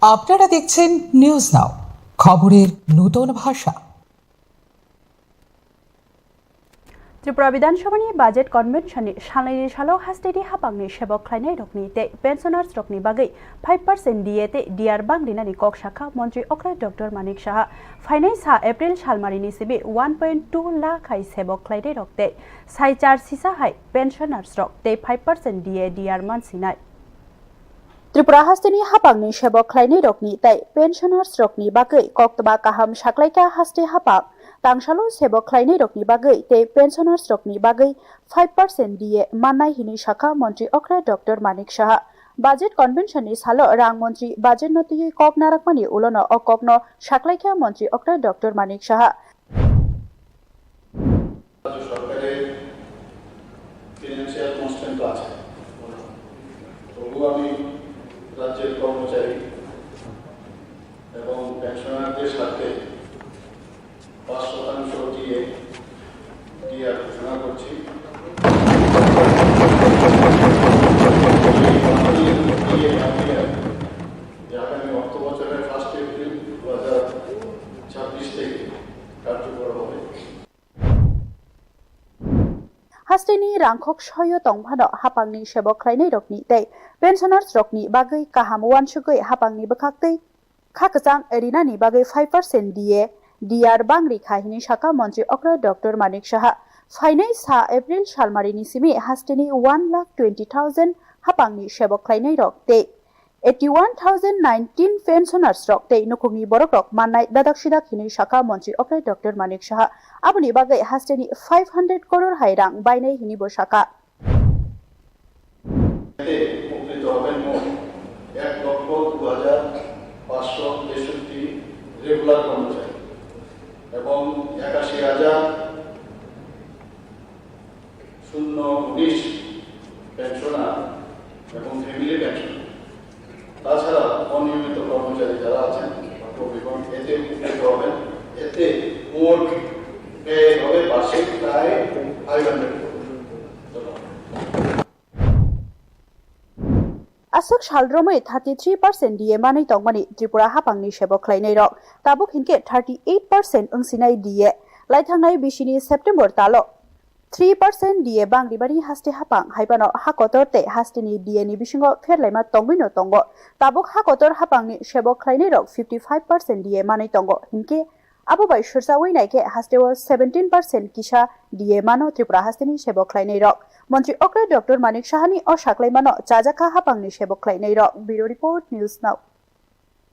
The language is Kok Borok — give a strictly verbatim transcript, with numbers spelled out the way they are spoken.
আপনারা দেখছেন news now, খবরের নতুন ভাষা। Tripura Bidhan Sabhani budget convention ni salnwi salo hasteni hapangni sebok khlainai rokni tei pensioners rokni bagwi five percent D A tei D R bang rinani kok sakha Montri Okra Doctor Manik Saha. Phainai sa April salmari ni simi one point two lakh hai sebok khlainai rok tei sai char sisa hai pensioners rok tei five percent D A D R mansinai. Tripura hasteni hapangni sebok khlainai rokni tei pensioners rokni bagwi koktwma kaham saklaikha haste hapang. Tangsalo sebok khlainai rokni bagwi tei pensioners rokni bagwi five percent D A mannai hinwi sakha Montri Okra Doctor Manik Saha. Budget convention ni salo rang montri budget no twiwi kok narakmani ulono o kokno saklaikha Montri Okra Doctor Manik Saha. রাজ্য সরকারের financial constraint তো আছে, তবুও আমি রাজ্যের কর্মচারী এবং পেনশনারদের স্বার্থে পাঁচ শতাংশ দিয়ে ডিআর ঘোষণা করছি। এই আগামী অর্থ বছরের ফার্স্ট এপ্রিল দু হাজার ছাব্বিশ থেকে কার্যকর হবে। Hasteni rangkhok soyo tongphano hapangni sebok khlainai rokni tei pensioners rokni bagwi kaham uansugwi hapangni bwkhaktwi kha kwchang rinani bagwi five percent D A D R bang rikha hinwi sakha Montri Okra Doctor Manik Saha. Phainai sa April salmari ni simi hasteni one lakh twenty thousand hapangni sebok khlainai rok tei eighty one thousand nineteen pensioners rok tei nukhungni borok rok mannai dadak sidak hinwi sakha Montri Okra Doctor Manik Saha. Aboni bagwi hasteni five hundred crore hai rang bainai hinwi bo sakha. এতে উপকৃত হবেন মোট এক লক্ষ দু হাজার পাঁচশো তেষট্টি রেগুলার কর্মচারী এবং একাশি হাজার শূন্য উনিশ পেনশনার এবং ফ্যামিলি পেনশনার। তাছাড়া অনিয়মিত কর্মচারী যারা আছেন, প্রবীণ, এতে উপকৃত হবেন। এতে মোট ব্যয় হবে বার্ষিক প্রায় ফাইভ হান্ড্রেড করোড়। ধন্যবাদ। Aswk sal romwi thirty three percent D A manwi tongmani Tripura hapangni sebok khlainai rok, tabuk hinkhe thirty eight percent wngsinai D A. Laithangnai bisini September talo three percent D A bang ribani haste hapang hai phano ha kotor tei hasteni D A ni bisingo pherlaima tongwino tongo. Tabuk ha kotor hapangni sebok khlainai rok fifty five percent D A manwi tongo, hinkhe abo bai sursawi naikhe hasteo seventeen percent kisa D A mano Tripura hasteni sebok khlainai rok. Montri Okra Doctor Manik Sahani o saklaimano chajakha hapangni sebok khlainai rok. Bureau Report, News Now.